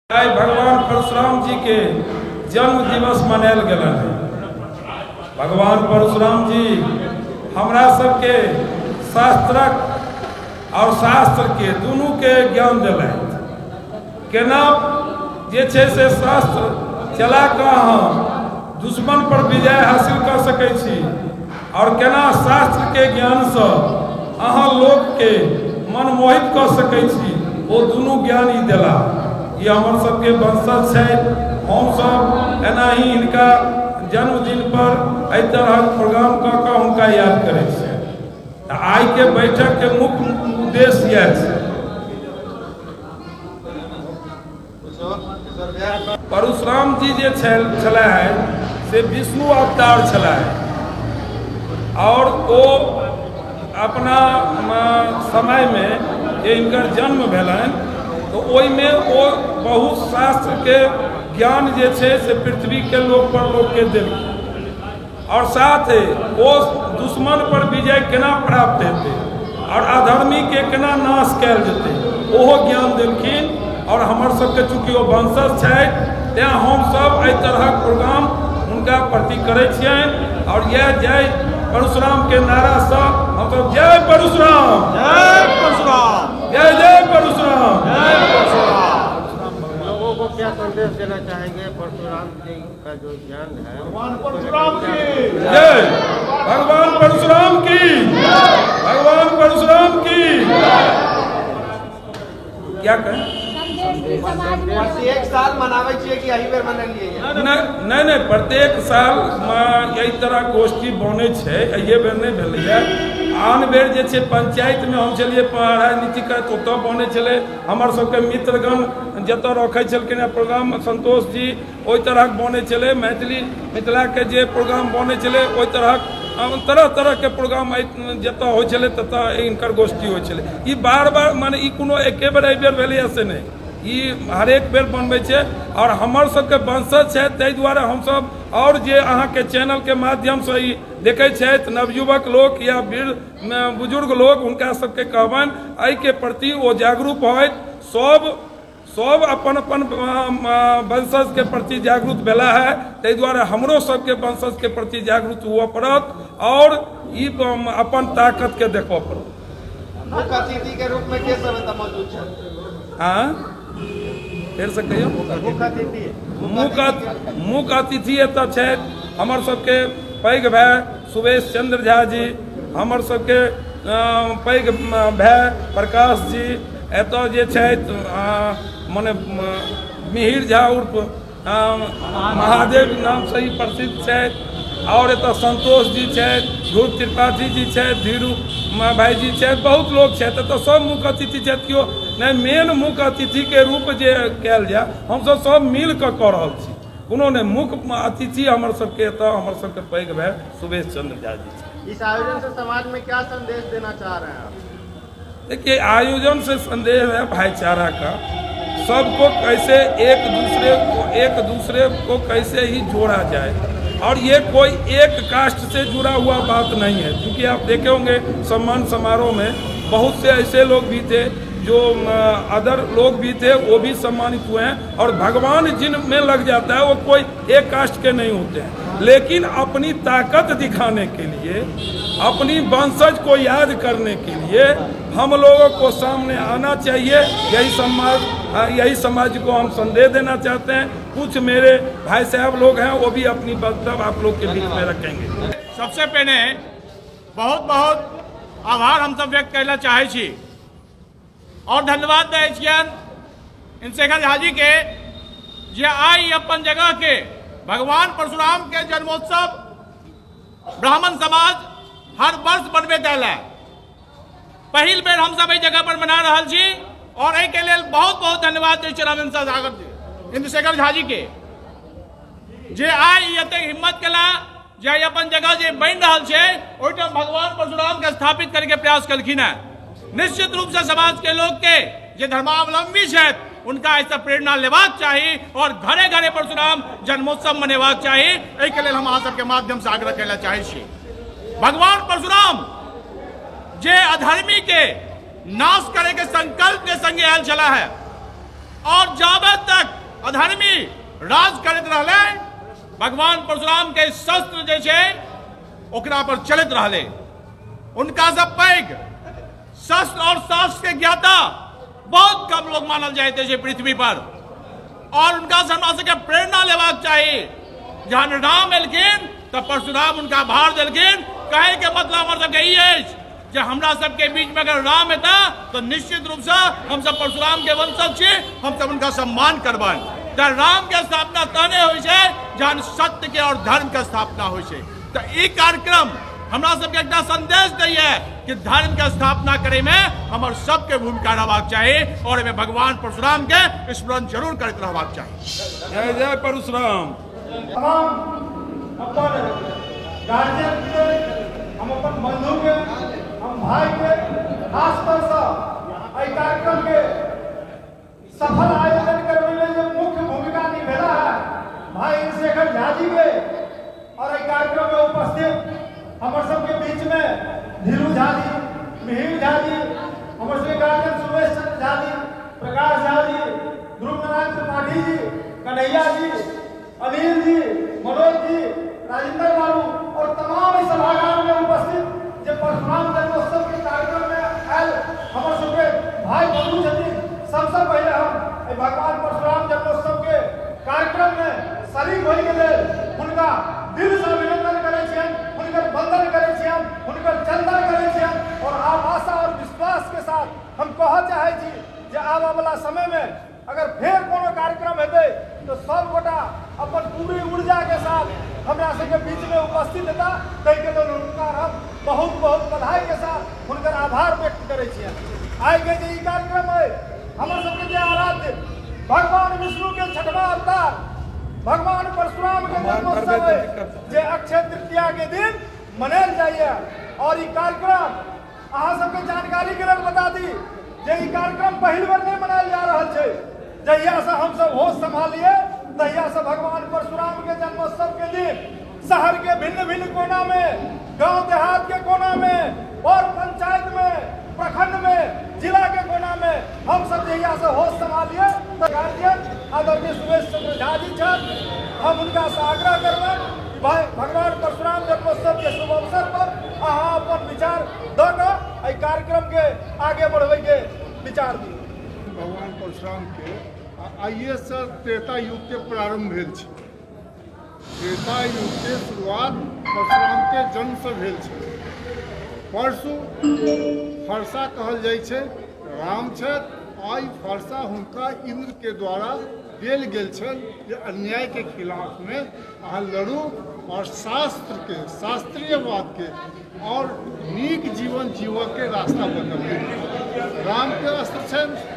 आइ भगवान परशुराम जी के जन्म दिवस मनायल गेलनि हेँ। भगवान परशुराम जी हमरा सबके शास्त्रक आओर शास्त्रके दुनूके ज्ञान देलथि। केना जे छै से शास्त्र चला कऽ अहाँ दुश्मन पर विजय हासिल कऽ सकै छी आओर केना शास्त्रके ज्ञानसँ अहाँ लोकके मनमोहित कऽ सकै छी, ओ दुनू ज्ञान ई देला। ई हमर सबके वंशज छथि। हमसब एनाही हिनका जन्मदिन पर एहि तरहक प्रोग्राम कऽ कऽ हुनका याद करै छियनि। तऽ आइके बैठकके मुख्य उद्देश्य इएह छै। परशुराम जी जे छलाह से विष्णु अवतार छलाह आओर ओ अपना समयमे जे हिनकर जन्म भेलनि तऽ ओहिमे ओ बहुत शास्त्रके ज्ञान जे छै से पृथ्वीके लोकपर लोकके देलखिन आओर साथ ओ दुश्मन पर विजय केना प्राप्त हेतै आओर अधर्मीके केना नाश कयल जेतै ओहो ज्ञान देलखिन। आओर हमर सबके चूँकि ओ वंशज छथि तेँ हमसब एहि तरहक प्रोग्राम हुनका प्रति करै छियनि। आओर इएह जय परशुरामके नारासँ हमसब जय परशुराम, जय परशुराम, जय जय परशुराम, जय परशुराम। लोगों को क्या संदेश देना चाहेंगे परशुराम जी का जो ज्ञान है? भगवान परशुराम की जय, भगवान परशुराम की, भगवान परशुराम की। क्या कहें? प्रत्येक साल मनाबै छियै कि एहि बेर मनेलियै? नहि नहि नहि, प्रत्येक साल एहि तरह गोष्ठी बनै छै, एहिए बेर नहि भेलैए। आन बेर जे छै पंचायतमे हम छलियै राजनीति करैत, ओतऽ बनै छलै। हमर सबके मित्रगण जतऽ रखै छलखिन हेँ प्रोग्राम, संतोष जी, ओहि तरहक बनै छलै। मैथिली मिथिलाके जे प्रोग्राम बनै छलै ओहि तरहक तरह तरहके प्रोग्राम जतऽ होइ छलै ततऽ हिनकर गोष्ठी होइ छलै। ई बार बार मने ई कोनो एके बेर एहि बेर भेलैए से नहि, ई हरेक बेर बनबै छै। आओर हमर सबके वंशज छथि ताहि दुआरे हमसब आओर जे अहाँके चैनलके माध्यमसँ ई देखै छथि नवयुवक लोक या वृद्ध बुजुर्ग लोक, हुनका सबके कहबनि एहिके प्रति ओ जागरूक होथि। सब अपन अपन वंशजके प्रति जागरूक भेला है, ताहि दुआरे हमरो सबके वंशजके प्रति जागरूक हुअ पड़त आओर ई अपन ताकतके देखबऽ पड़त। मुख्य अतिथि के रूप में के सब एतऽ मौजूद छथि? हाँ, फेरसँ कहियौ। मुख्य अतिथि। मुख्य अतिथि एतऽ छथि हमर सबके पैघ भाय सुरेश चंद्र झा जी, हमर सबके पैघ भाय प्रकाश जी, एतऽ जे छथि मने मिहिर झा उर्फ महादेव नामसँ ही प्रसिद्ध छथि। आओर एतऽ संतोष जी छथि, ध्रुव त्रिपाठी जी छथि, धीरू भाईजी छथि, बहुत लोक छथि एतऽ, सब मुख्य अतिथि छथि। केओ नहि, मेन मुख्य अतिथिके रूप जे कयल जाय, हमसब सब मिल कऽ कऽ रहल छी, कोनो नहि। मुख्य अतिथि हमर सबके एतऽ हमर सबके पैघ भाय सुरेश चंद्र झा जी छथि। इस आयोजन से समाज में क्या संदेश देना चाह रहे हैं आप? देखिए, आयोजन से संदेश है भाईचारा का, सबको कैसे एक दूसरे को कैसे ही जोड़ा जाए। और ये कोई एक कास्ट से जुड़ा हुआ बात नहीं है, क्योंकि आप देखे होंगे सम्मान समारोह में बहुत से ऐसे लोग भी थे जो अदर लोग भी थे, वो भी सम्मानित हुए हैं। और भगवान जिन में लग जाता है वो कोई एक कास्ट के नहीं होते हैं, लेकिन अपनी ताकत दिखाने के लिए, अपनी वंशज को याद करने के लिए हम लोगों को सामने आना चाहिए। यही समाज को हम संदेश देना चाहते हैं। कुछ मेरे भाई साहब लोग हैं, वो भी अपनी वक्तव्य आप लोग के बीच में रखेंगे। सबसे पहले बहुत बहुत आभार हम सब व्यक्त करना चाहे छी और धन्यवाद दै छियनि इंद्रशेखर झा जी के, जे आइ अपन जगह के भगवान परशुराम के जन्मोत्सव ब्राह्मण समाज हर वर्ष मनबैत आयल है। पहिल बेर हम सब एहि जगह पर मना रहल छी और एहि के लेल बहुत बहुत धन्यवाद दै छियनि हम इंद्रशेखर झा जी के, जे आइ एतेक हिम्मत केला जे आइ अपन जगह जे बनि रहल छै ओहिठाम भगवान परशुराम के स्थापित करके प्रयास केलखिन हेँ। निश्चित रूप से समाज के लोग के जे धर्मावलंबी छथि उनका एहिसँ प्रेरणा लेबाक चाही और घरे घरे परशुराम जन्मोत्सव मनेबाक चाही। एहि के लेल हम अहाँ सबके माध्यम से आग्रह करय लए चाहै छी। भगवान परशुराम जे अधर्मी के नाश करे के संकल्प के संगे आयल छला है और जाबे तक अधर्मी राज करैत रहलै, भगवान परशुराम के शस्त्र जे छै ओकरा पर चलैत रहलै। उनका से पैघ शस्त्र और शास्त्र के ज्ञाता बहुत कम लोग मानल जाइत अछि पृथ्वी पर, और उनका से हमरा सबके प्रेरणा लेबाक चाही। जहन राम एलखिन तऽ परशुराम हुनका भार देलखिन। कहे के मतलब हमर सबके ई अछि जे हमरा सबके बीच में अगर राम एता तऽ निश्चित रूप से हम सब परशुराम के वंशज छी, हम सब हुनका सम्मान करबनि। तऽ राम के स्थापना तहने होइ छै जहन सत्य के और धर्म के स्थापना होइ छै। तऽ ई कार्यक्रम हमरा सबके एकटा संदेश दैया कि धर्म के स्थापना करे में हमर सबके भूमिका रहबाक चाही और एहिमे भगवान परशुराम के स्मरण जरूर करैत रहबाक चाही। जय जय परशुराम। तमाम अपन गार्जियन के, हम अपन बंधु के, हम भाई के, खास तौर से एहि कार्यक्रम के सफल आयोजन करने में जो मुख्य भूमिका निभेला है भाई इंद्रशेखर झा जी के, और एहि कार्यक्रम में उपस्थित हमर सबके बीच में धीरू झा जी, मिहिर झा जी, हमर सबके गार्जियन सुरेश चंद्र झा जी, प्रकाश झा जी, ध्रुव नारायण त्रिपाठी जी, कन्हैया जी, अनिल जी, मनोज जी, राजेंद्र बाबू और तमाम इस सभागार में उपस्थित जे परशुराम जन्मोत्सव के कार्यक्रम में आयल हमर सबके भाई बंधु छथिन, सबसे पहले हम एहि भगवान परशुराम जन्मोत्सव के कार्यक्रम में शरीक होय के लेल हुनका दिल से अभिनंदन करै छियनि, हुनकर वंदन करै छियनि, हुनकर चंदन करै छियनि। और आब आशा और विश्वास के साथ हम कहऽ चाहै छी जे आबऽ वाला समय में अगर फेर कोनो कार्यक्रम हेतै तऽ सब गोटा अपन पूरी ऊर्जा के साथ हमरा सबके बीच में उपस्थित हेता, ताहिके लेल हुनका हम बहुत बहुत बधाई के साथ हुनकर आभार व्यक्त करै छियनि। आइ के जे ई कार्यक्रम अइ, हमर सबके जे आराध्य भगवान विष्णु के छठवा अवतार भगवान परशुराम के जन्मोत्सव अइ, जे अक्षय तृतीया के दिन मनायल जाइए। और ई कार्यक्रम अहाँ सबके जानकारी के लेल बता दी जे ई कार्यक्रम पहिल बेर नहि मनायल जा रहल छै। जहिया से हम सब होश संभालिए तहिया से भगवान परशुराम के जन्मोत्सव के दिन शहर के भिन्न भिन्न कोना में, गांव देहात के कोना में और पंचायत में, प्रखंड में, जिला के कोना में हम सब जहिया से होश संभालिए तऽ गार्जियन आदरणीय सुरेश चंद्र झा जी छथि, हम हुनका से आग्रह करबनि कि भाई भगवान परशुराम जन्मोत्सव के शुभ अवसर पर अहाँ अपन विचार दऽ कऽ एहि कार्यक्रम के आगे बढ़बै के विचार दियौ। भगवान परशुराम के आइए से त्रेता युग के प्रारंभ भेल छै। त्रेता युग के शुरुआत परशुराम के जन्म से भेल छै। परशु फरसा कहल जाइ छै, राम छथि, आ ई फरसा हुनका इंद्र के द्वारा देल गेल छनि जे अन्याय के खिलाफ में अहाँ लड़ू और शास्त्र के, शास्त्रीय बात के और नीक जीवन जीवऽ के रास्ता बतबियौ। राम के अस्त्र छनि।